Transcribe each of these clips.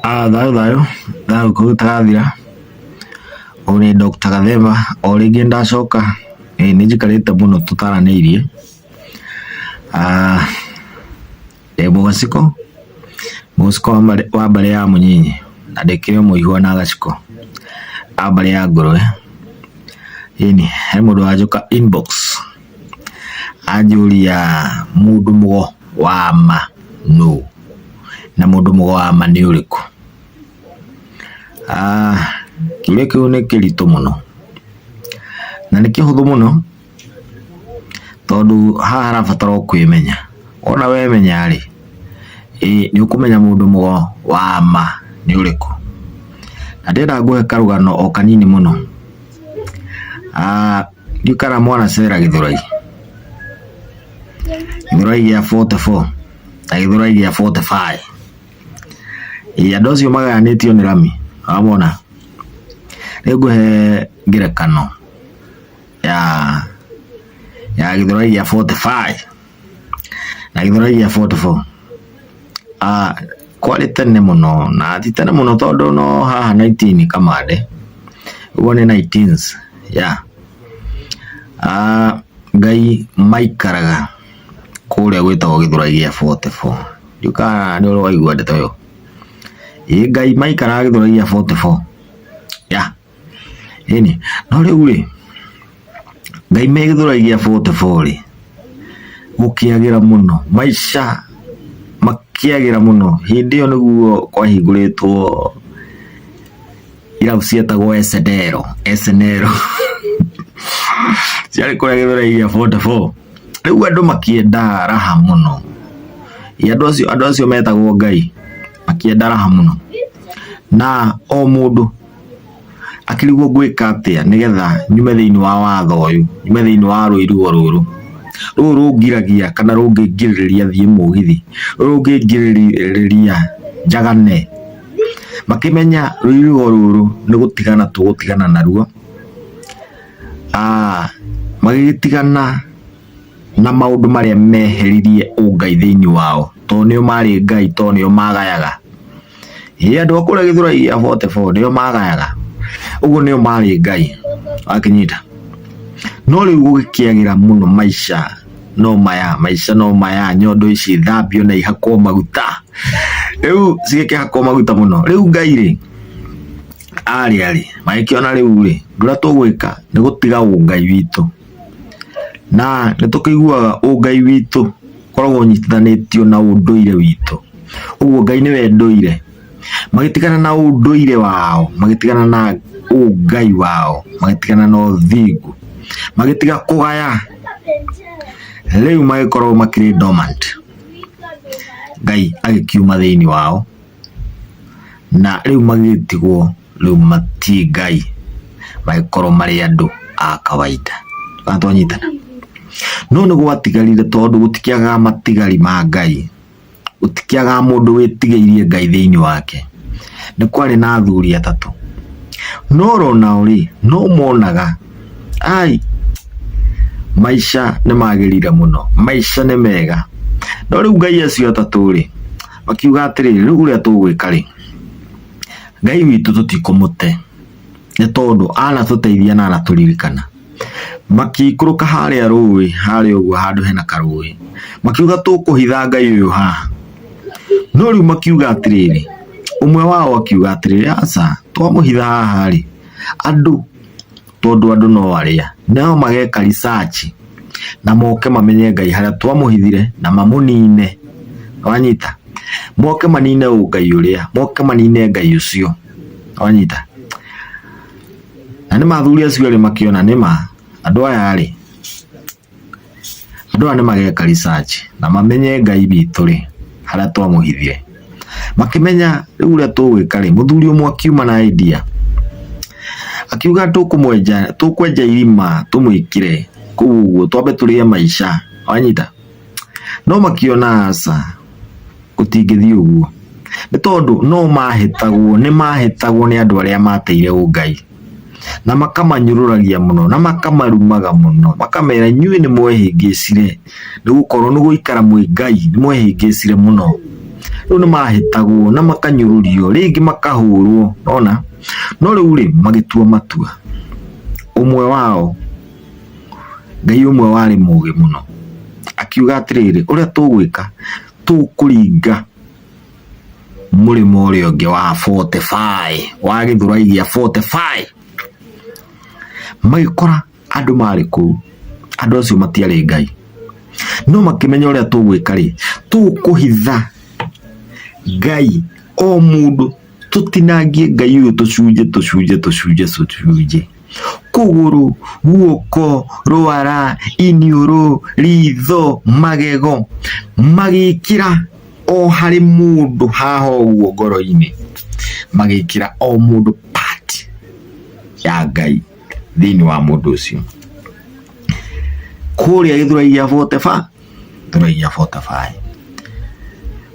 Thayũ thayũ, thayũ kũu ũtarathira, ũyũ nĩ Doctor Gathemba, o rĩngĩ nĩndacoka, ĩĩ nĩnjikarĩte mũno tũtaranĩirie, ndĩ mũgaciko, mũgaciko wa mbarĩ ya mũnyinyi, na ndĩkĩrĩ o mũihwa na gaciko, a mbarĩ ya ngũrwe, ĩni, he mũndũ wanjũka inbox, anjũria mũndũ mũgo wa ma nũ? Na mũndũ mũgo wa ma nĩ ũrĩkũ? Kĩũria kĩu nĩ kĩritũ mũno, na nĩ kĩhũthũ mũno, tondũ haha harabatara o kwĩmenya. Wona wemenya rĩ, nĩ ũkũmenya mũndũ mũgo wa ma nĩ ũrĩkũ. Na ndĩrenda ngũhe karũgano o kanini mũno. Ndiũĩ kana mwanacera Gĩthũrai, Gĩthũrai gĩa 44 na Gĩthũrai gĩa 45. Ĩĩ andũ acio magayanĩtio nĩ rami, wamona? Rĩu ngũhe ngerekano ya Gĩthũrai gĩa 45 na Gĩthũrai gĩa 44. Kwarĩ tene mũno na ti tene mũno tondũ no haha 19 kamande, ũguo nĩ 19s yeah. Ngai maikaraga kũrĩa gwĩtagwo Gĩthũrai gĩa 44. Ndiũĩ kana nĩ ũrĩ waigua ndeto ĩyo. Ĩĩ Ngai maikaraga Gĩthũrai gĩa 44 yeah. Ĩni, no rĩu rĩ, Ngai me Gĩthũrai gĩa 44 rĩ, gũkĩagĩra mũno, maica makĩagĩra mũno. Hĩndĩ ĩyo nĩguo kwahingũrĩtwo irabu cietagwo Esenero, Esenero ciarĩ kũrĩa Gĩthũrai gĩa 44. Rĩu andũ makĩenda raha mũno. Andũ acio metagwo Ngai makĩenda raha mũno. Na o mũndũ akĩrigwo ngwĩka atĩa nĩgetha nyume thĩinĩ wa watho ũyũ, nyume thĩinĩ wa rũirigo rũrũ, rũrũ rũngiragia kana rũngĩngirĩrĩria thiĩ mũgithi, rũrũ rũngĩngirĩrĩria njagane. Makĩmenya rũirigo rũrũ nĩ gũtigana tũgũtigana naruo, magĩgĩtigana na maũndũ marĩa meheririe ũngai thĩinĩ wao, tondũ nĩo marĩ Ngai, tondũ nĩo magayaga. Ĩĩ andũ a kũrĩa Gĩthũrai gĩa 44 nĩo magayaga, ũguo nĩo marĩ Ngai, wakĩnyita? No rĩu gũgĩkĩagĩra mũno maica no maya, maica no maya, nyondo ici thambio na ihakwo maguta, rĩu cigĩkĩhakwo maguta mũno. Rĩu Ngai rĩ, arĩa rĩ, magĩkĩona rĩu rĩ, ũndũ ũrĩa tũgwĩka nĩ gũtiga ũngai witũ, na nĩ tũkĩiguaga ũngai witũ ũkoragwo ũnyitithanĩtio na ũndũire witũ, ũguo Ngai nĩwe ndũire. Magĩtigana na ũndũire wao, magĩtigana na ũngai wao, magĩtigana na ũthingu, magĩtiga kũgaya, rĩu magĩkorwo makĩrĩ dormant. Ngai agĩkiuma thĩinĩ wao, na rĩu magĩtigwo rĩu mati Ngai, magĩkorwo marĩ andũ a kawaida. Kana twanyitana? No nĩ gwatigarire tondũ gũtikĩagaga matigari ma Ngai, gũtikĩagaga mũndũ wĩtigĩirie Ngai thĩinĩ wake. Nĩ kwarĩ na athuri atatũ, no oro nao rĩ, no monaga ai maica nĩ magĩrire mũno, maica nĩ mega. No rĩu Ngai acio atatũ rĩ, makiuga atĩrĩrĩ, rĩu ũrĩa tũgwĩka rĩ, Ngai witũ tũtikũmũte nĩ tondũ anatũteithia na anatũririkana. Makĩikũrũka harĩa rũĩ, harĩa ũguo handũ hena karũĩ, makiuga tũkũhitha Ngai ũyũ haha. No rĩu makiuga atĩrĩrĩ, ũmwe wao akiuga atĩrĩrĩ, aca, twamũhitha haha rĩ, andũ tondũ andũ no arĩa, no mageka research na moke mamenye Ngai harĩa twamũhithire na mamũnine. Wanyita? Moke manine ũngai ũrĩa, moke manine Ngai ũcio. Wanyita? Na nĩ ma athuri acio erĩ makĩona nĩ ma andũ aya rĩ, andũ aya nĩ mageka research na mamenye Ngai witũ rĩ, harĩa twamũhithire. Makĩmenya rĩu ũrĩa tũgwĩka rĩ, mũthuri ũmwe akiuma na idea, akiuga tũkũmwenja, tũkwenja irima tũmwĩkĩre kũu ũguo twambe tũrĩe maica, wanyita? No makiona aca, gũtingĩthiĩ ũguo, nĩ tondũ no mahĩtagwo, nĩ mahĩtagwo nĩ andũ arĩa mateire ũngai, na makamanyũrũragia mũno, na makamarumaga mũno, makamera inyuĩ nĩ mwehĩngĩcire, nĩ gũkorwo nĩ gũikara mwĩ Ngai, nĩ mwehĩngĩcire mũno. Rĩu nĩ mahĩtagwo na makanyũrũrio, rĩngĩ makahũrwo, ona no rĩu rĩ magĩtua matua. Ũmwe wao, Ngai ũmwe warĩ mũgĩ mũno, akiuga atĩrĩrĩ, ũrĩa tũgwĩka, tũkũringa mũrĩmo ũrĩa ũngĩ wa 45, wa Gĩthũrai gĩa 45. Magĩkora andũ marĩ kũu, andũ acio matiarĩ Ngai, no makĩmenya ũrĩa tũgwĩka rĩ, tũkũhitha Ngai o mũndũ, tũtinangie Ngai ũyũ tũcunjĩ tũcunjĩ tũcunjĩ tũcunjĩ, kũgũrũ, guoko, rwara, iniũrũ, ritho, magego, magĩkĩra o harĩ mũndũ haha ũguo ngoro-inĩ, magĩkĩra o mũndũ part ya Ngai thĩinĩ wa mũndũ ũcio. Kũrĩa Gĩthũrai gĩa 45, Gĩthũrai gĩa 45.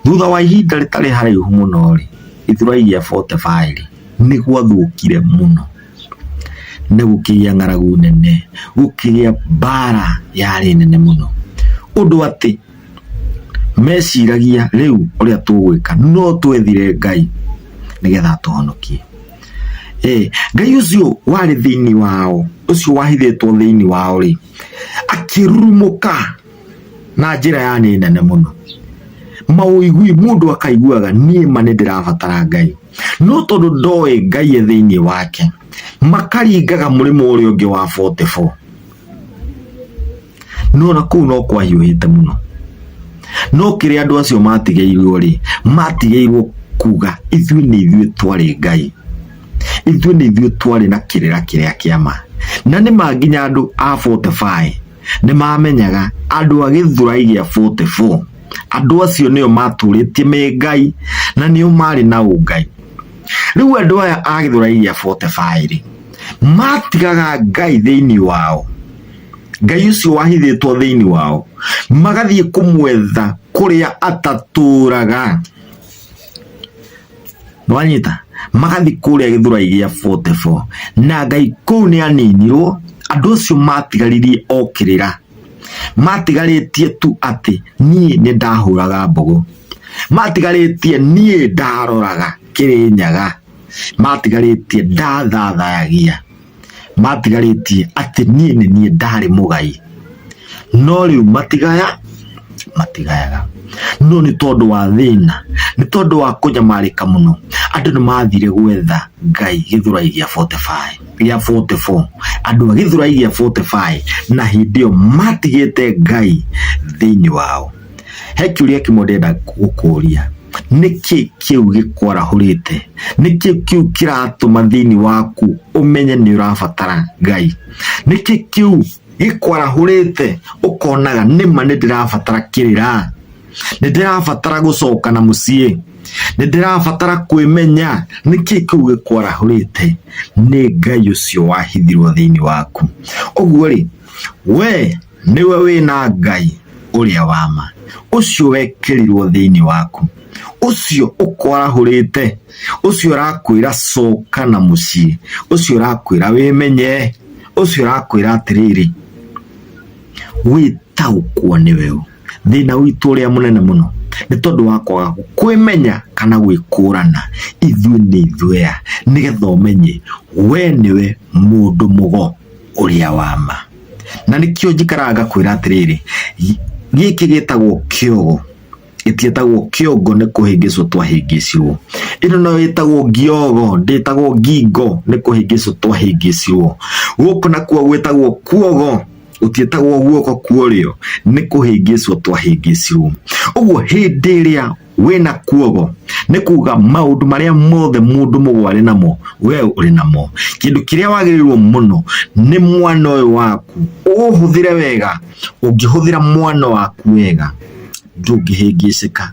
Thutha wa ihinda rĩtarĩ haraihu mũno rĩ, Gĩthũrai gĩa 45 rĩ, nĩ gwathũkire mũno. Nĩ gũkĩgĩa ng'aragu nene, gũkĩgĩa mbara yarĩ nene mũno. Ũndũ atĩ meciragia rĩu ũrĩa tũgwĩka no twethire Ngai nĩgetha atũhonokie. Ngai ũcio warĩ thĩinĩ wao, ũcio wahithĩtwo thĩinĩ wao rĩ, akĩrurumũka na njĩra yarĩ nene mũno. Maũigui mũndũ akaiguaga niĩ ma nĩ ndĩrabatara Ngai. No tondũ ndoĩ Ngai e thĩinĩ wake, makaringaga mũrĩmo ũrĩa ũngĩ wa 44. No na kũu no kwahiũhĩte mũno. No kĩrĩa andũ acio matigĩirwo rĩ, matigĩirwo kuga ithuĩ nĩ ithuĩ twarĩ Ngai. Ithuĩ nĩ ithuĩ twarĩ na kĩrĩra kĩrĩa kĩa ma. Na nĩ ma nginya andũ a 45 nĩ mamenyaga andũ a Gĩthũrai gĩa 44 andũ acio nĩo matũrĩtie me Ngai na nĩo marĩ na ũngai. Rĩu andũ aya a Gĩthũrai gĩa 45 rĩ, matigaga Ngai thĩinĩ wao, Ngai ũcio wahithĩtwo thĩinĩ wao, magathiĩ kũmwetha kũrĩa atatũraga. Nĩwanyita? Magathiĩ kũrĩa Gĩthũrai gĩa 44 na Ngai kũu nĩ aninirwo, andũ acio matigaririe o kĩrĩra, matigarĩtie tu atĩ niĩ nĩ ndahũraga mbũgũ, matigarĩtie niĩ ndaroraga Kĩrĩnyaga, matigarĩtie ndathathayagia, matigarĩtie atĩ niĩ nĩ niĩ ndarĩ mũgai. No rĩu matigaya, matigayaga. No nĩ tondũ wa thĩna, nĩ tondũ wa kũnyamarĩka mũno, andũ nĩ mathire gwetha Ngai Gĩthũrai gĩa 45, gĩa 44. Andũ a Gĩthũrai gĩa 45 na hĩndĩ ĩyo matigĩte Ngai thĩinĩ wao. He kĩũria kĩmwe ndĩrenda gũkũria, nĩkĩ kĩu gĩkwarahũrĩte? Nĩkĩ kĩu kĩratũma thĩinĩ waku ũmenye nĩ ũrabatara Ngai? Nĩkĩ kĩu gĩkwarahũrĩte ũkonaga nĩma nĩ ndĩrabatara kĩrĩra? Nĩ ndĩrabatara gũcoka na mũciĩ? Nĩ ndĩrabatara kwĩmenya? Nĩkĩ kĩu gĩkwarahũrĩte? Nĩ Ngai ũcio wahithirwo thĩinĩ waku. Ũguo rĩ, we nĩwe wĩna Ngai ũrĩa wa ma, ũcio wekĩrirwo thĩinĩ waku, ũcio ũkwarahũrĩte, ũcio ũrakwĩra coka na mũciĩ, ũcio ũrakwĩra wĩmenye, ũcio ũrakwĩra atĩrĩrĩ, wĩtaũkwo nĩwe ũ. Thĩna witũ ũrĩa mũnene mũno nĩ tondũ wa kwaga kwĩmenya kana gwĩkũrana ithuĩ nĩ ithuĩ a, nĩgetha ũmenye we nĩwe mũndũ mũgo ũrĩa wa ma. Na nĩkĩo njikaraga ngakwĩra atĩrĩrĩ, gĩkĩ gĩtagwo kĩogo, gĩtiĩtagwo kĩongo nĩ kũhĩngĩcwo twahĩngĩcirwo. Ĩno nayo ĩtagwo ngiogo, ndĩtagwo ngingo nĩ kũhĩngĩcwo twahĩngĩcirwo. Gũkũ nakuo gwĩtagwo kuogo, gũtiĩtagwo guoko kwa ũrĩo, nĩ kũhĩngĩcwo twahĩngĩcirwo. Ũguo hĩndĩ ĩrĩa wĩna kuogo nĩ kuga maũndũ marĩa mothe mũndũ mũgo arĩ namo we ũrĩ namo. Kĩndũ kĩrĩa wagĩrĩirwo mũno nĩ mwana ũyũ waku ũũhũthĩre wega. Ũngĩhũthĩra mwana waku wega ndũngĩhĩngĩcĩka,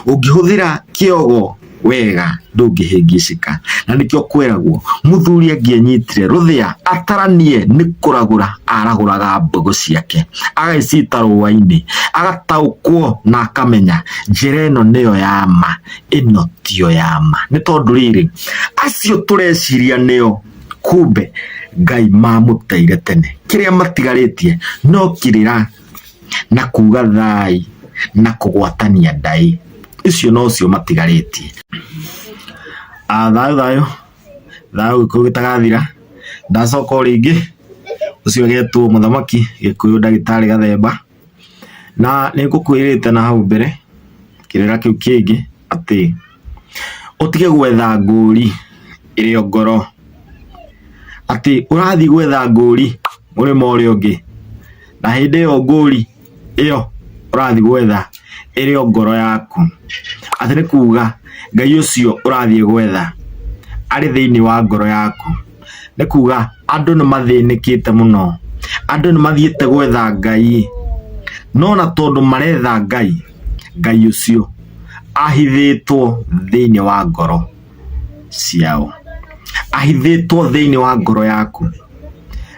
ũngĩhũthĩra kĩogo wega ndũngĩhĩngĩcĩka. Na nĩkĩo kwĩragwo mũthuri angĩenyitire rũthĩa ataranie nĩ kũragũra aragũraga mbegũ ciake agagĩcita rũa-inĩ, agataũkwo na akamenya njĩra ĩno nĩyo ya ma, ĩno tiyo ya ma. Nĩ tondũ rĩrĩ, acio tũreciria nĩo kumbe Ngai mamũteire tene, kĩrĩa matigarĩtie no kĩrĩra na kuga thai na kũgwatania ndaĩ. Icio nocio matigarĩtie. Thayũ thayũ, thayũ Gĩkũyũ gĩtagathira, ndacoka o rĩngĩ, ũcio agetwo mũthamaki Gĩkũyũ ndagĩtarĩ Gathemba, na nĩ ngũkwĩrĩte na hau mbere, kĩrĩra kĩu kĩngĩ atĩ ũtige gwetha ngũri ĩrĩ o ngoro, atĩ ũrathiĩ gwetha ngũri mũrĩmo ũrĩa ũngĩ, na hĩndĩ ĩyo ngũri ĩyo ũrathiĩ gwetha ĩrĩ o ngoro yaku. Atĩ nĩ kuga Ngai ũcio ũrathiĩ gwetha arĩ thĩinĩ wa ngoro yaku. Nĩ kuga andũ nĩ mathĩnĩkĩte mũno, andũ nĩ mathiĩte gwetha Ngai, no na tondũ maretha Ngai, Ngai ũcio ahithĩtwo thĩinĩ wa ngoro ciao, ahithĩtwo thĩinĩ wa ngoro yaku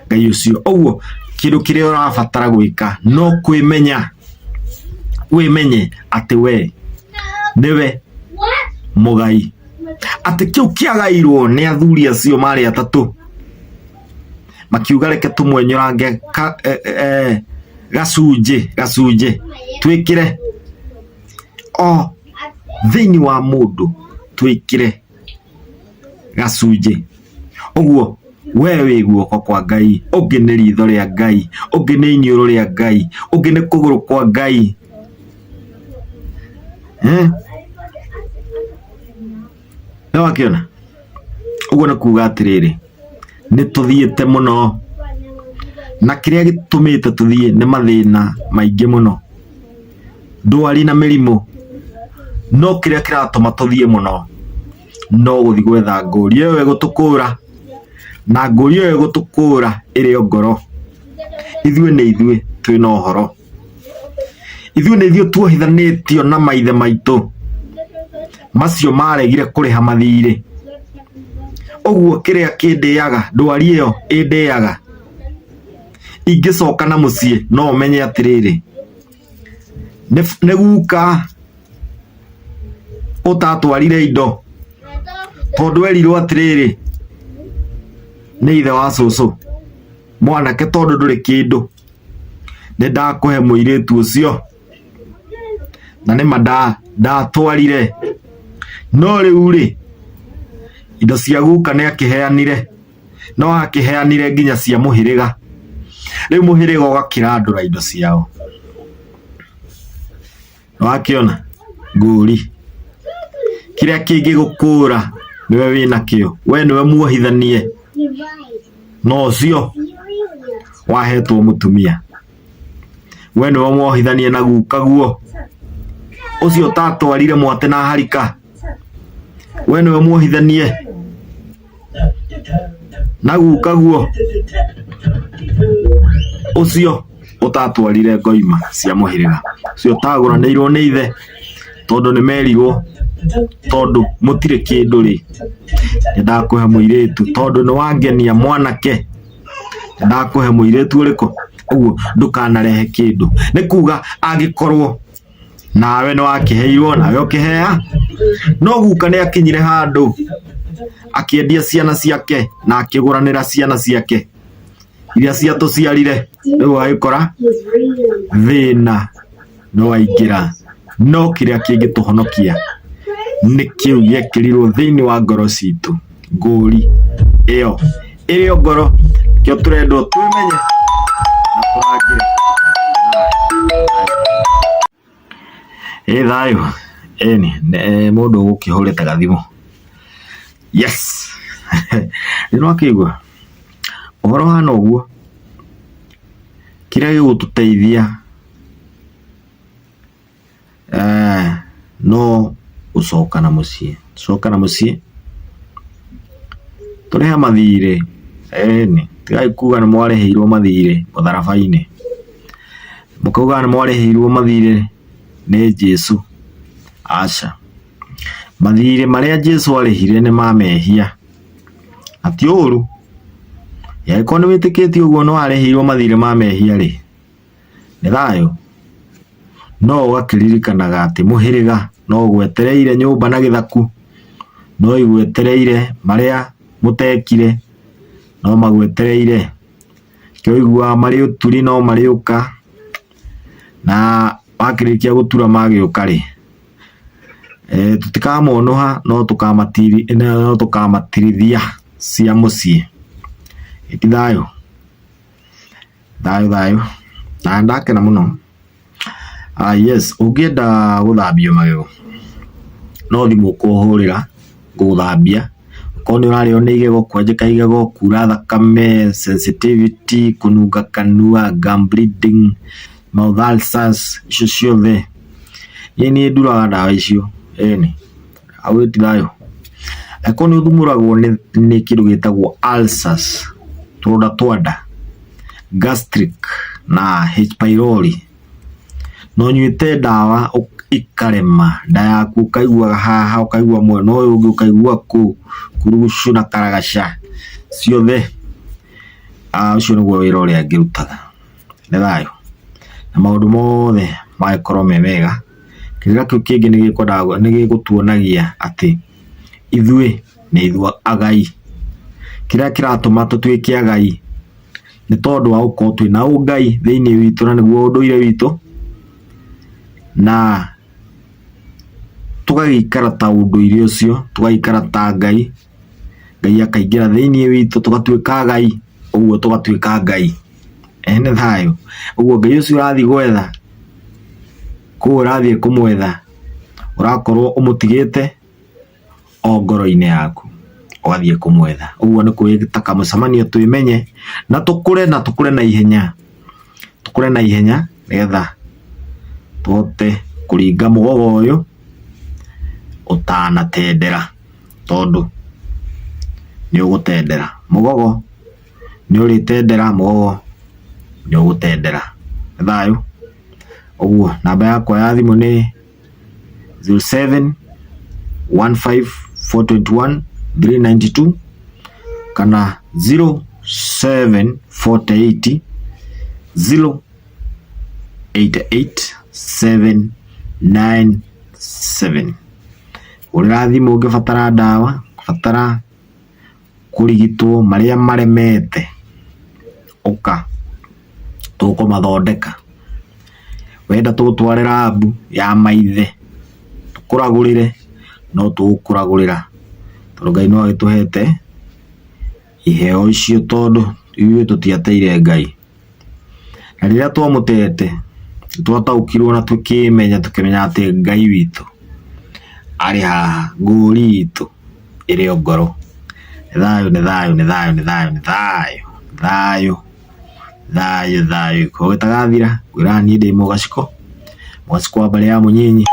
Ngai ũcio. Ũguo kĩndũ kĩrĩa ũrabatara gwĩka no kwĩmenya, wĩmenye atĩ we nĩwe mũgai, atĩ kĩu kĩagairwo nĩ athuri acio marĩ atatũ, makiuga reke tũmwenyũrange gacunjĩ gacunjĩ twĩkĩre o thĩinĩ wa mũndũ twĩkĩre gacunjĩ. Ũguo we wĩ guoko kwa Ngai, ũngĩ nĩ ritho rĩa Ngai, ũngĩ nĩ iniũrũ rĩa Ngai, ũngĩ nĩ kũgũrũ kwa Ngai. Nĩ wakĩona? Ũguo nĩ kuga atĩrĩrĩ, nĩ tũthiĩte mũno, na kĩrĩa gĩtũmĩte tũthiĩ nĩ mathĩna maingĩ mũno, ndwari na mĩrimũ, no kĩrĩa kĩratũma tũthiĩ mũno no gũthiĩ gwetha ngũri ĩyo ĩgũtũkũra, na ngũri ĩyo ĩgũtũkũra ĩrĩ o ngoro. Ithuĩ nĩ ithuĩ twĩna ũhoro. Ithuĩ nĩ ithuĩ tuohithanĩtio na maithe maitũ macio maregire kũrĩha mathirĩ. Ũguo kĩrĩa kĩndĩaga, ndwari ĩyo ĩndĩaga, ingĩcoka na mũciĩ no ũmenye atĩrĩrĩ, nĩ guka ũtatwarire indo tondũ erirwo atĩrĩrĩ, nĩ ithe wa cũcũ, mwanake tondũ ndũrĩ kĩndũ. Nĩ ndakũhe mũirĩtu ũcio, na nĩma ndatwarire, no rĩu rĩ, indo cia guka nĩ akĩheanire, no akĩheanire nginya cia mũhĩrĩga, rĩu mũhĩrĩga ũgakĩrandũra indo ciao. Nĩwakĩona ngũri kĩrĩa kĩngĩgũkũra nĩwe wĩnakĩo, we nĩwe muohithanie na ũcio wahetwo mũtumia, we nĩwe muohithanie na gukaguo, ũcio ũtatwarire mwatĩ na harika, we nĩwe muohithanie na gukaguo, ũcio ũtatwarire ngoima cia mũhĩrĩga, ũcio ũtagũranĩirwo nĩ ithe tondũ nĩ merirwo tondũ mũtirĩ kĩndũ rĩ, nĩ ndakũhe mũirĩtu tondũ nĩ wangenia mwanake, nĩ ndakũhe mũirĩtu ũrĩkũ, ũguo ndũkanarehe kĩndũ. Nĩ kuga angĩkorwo nawe nĩ wakĩheirwo nawe ũkĩhea, no guka nĩ akinyire handũ akĩendia ciana ciake na akĩgũranĩra ciana ciake iria ciatũciarire, rĩu ũgagĩkora thĩna nĩ waingĩra. No kĩrĩa kĩngĩtũhonokia nĩ kĩu gĩekĩrirwo thĩinĩ wa ngoro citũ, ngũri ĩyo ĩrĩ o ngoro, nĩkĩo tũrendwo twĩmenye na tũrangĩre. Ĩ thayũ, ĩni nĩ mũndũ ũgũkĩhũrĩte gathimũ. Yes! Nĩ wakĩigua? Ũhoro ũhana ũguo, kĩrĩa gĩgũtũteithia no gũcoka na mũciĩ. Coka na mũciĩ, tũrĩhe mathirĩ, ĩni, tigai kuga nĩ mwarĩhĩirwo mathirĩ mũtharaba-inĩ. Mũkauga nĩ mwarĩhĩirwo mathirĩ nĩ Jesũ, aca. Mathirĩ marĩa Jesũ arĩhire nĩ ma mehia, na ti ũru. Angĩkorwo nĩ wĩtĩkĩtie ũguo nĩ warĩhĩirwo mathirĩ ma mehia rĩ, nĩ thayũ. No ũgakĩririkanaga atĩ mũhĩrĩga no ũgwetereire nyũmba na gĩthaku, no igwetereire marĩa mũtekire no magwetereire. Nĩkĩo ũiguaga marĩ ũturi no marĩũka, na wakĩrĩkia gũtura magĩũka rĩ, Tũtikamonũha no tũkamatirithia cia mũciĩ. Ti thayũ? Thayũ thayũ. Na nĩndakena mũno. Yes, ũngĩenda gũthambio magego, no thimũ ũkũhũrĩra ngũgũthambia. Okorwo nĩ ũrarĩo nĩ igego, kwenjeka igego, kura thakame, sensitivity, kũnunga kanua, gum bleeding, mouth ulcers, icio ciothe. Niĩ nĩ nduraga ndawa icio, ĩni. Hau ĩ ti thayũ? Angĩkorwo nĩ ũthumbũragwo nĩ kĩndũ gĩtagwo ulcers, tũronda twa nda, gastric na H pylori, na ũnyuĩte ndawa ikarema, nda yaku ũkaiguaga haha, ũkaigua mwena ũyũ ũngĩ, ũkaigua kũu, kurugucu na karagaca, ciothe, ũcio nĩguo wĩra ũrĩa ngĩrutaga. Nĩ thayũ? Na maũndũ mothe magĩkorwo me mega. Kĩrĩra kĩu kĩngĩ nĩ gĩgũtuonagia atĩ ithuĩ nĩ ithuĩ agai. Kĩrĩa kĩratũma tũtuĩke agai nĩ tondũ wa gũkorwo twĩna ũngai thĩinĩ witũ na nĩguo ũndũire witũ, na tũgagĩikara ta ũndũire ũcio, tũgagĩikara ta Ngai, Ngai akaingĩra thĩinĩ witũ tũgatuĩka agai, ũguo tũgatuĩka Ngai. Ene thayũ. Ũguo Ngai ũcio ũrathiĩ gwetha, kũu ũrathiĩ kũmwetha, ũrakorwo ũmũtigĩte o ngoro-inĩ yaku, ũgathiĩ kũmwetha. Ũguo nĩ kwĩta kamũcemanio twĩmenye, na tũkũre na tũkũre na ihenya, tũkũre na ihenya nĩgetha tũhote kũringa mũgogo ũyũ ũtanatendera, tondũ nĩ ũgũtendera. Mũgogo nĩ ũrĩtendera, mũgogo nĩ ũgũtendera. Nĩ thayũ? Ũguo namba yakwa ya thimũ nĩ 07 15 421 392 kana 07 48 0 88 797. Hũrĩra thimũ ũngĩbatara ndawa, ũngĩbatara kũrigitwo marĩa maremete, ũka tũkũmathondeka. Wenda tũgũtware lab ya maithe tũkũragũrĩre, no tũgũkũragũrĩra tondũ Ngai no agĩtũhete iheo icio tondũ ithuĩ tũtiateire Ngai. Na rĩrĩa twamũtete, nĩ twataũkirwo na tũkĩmenya tũkĩmenya atĩ Ngai witũ arĩ haha, ngũri itũ ĩrĩ o ngoro. Nĩ thayũ, nĩ thayũ, nĩ thayũ, nĩ thayũ, nĩ thayũ, thayũ, thayũ, thayũ. Gĩko gĩtagathira, ngwĩraga niĩ ndĩ Mũgacikũ, Mũgacikũ wa mbarĩ ya Mũnyinyi.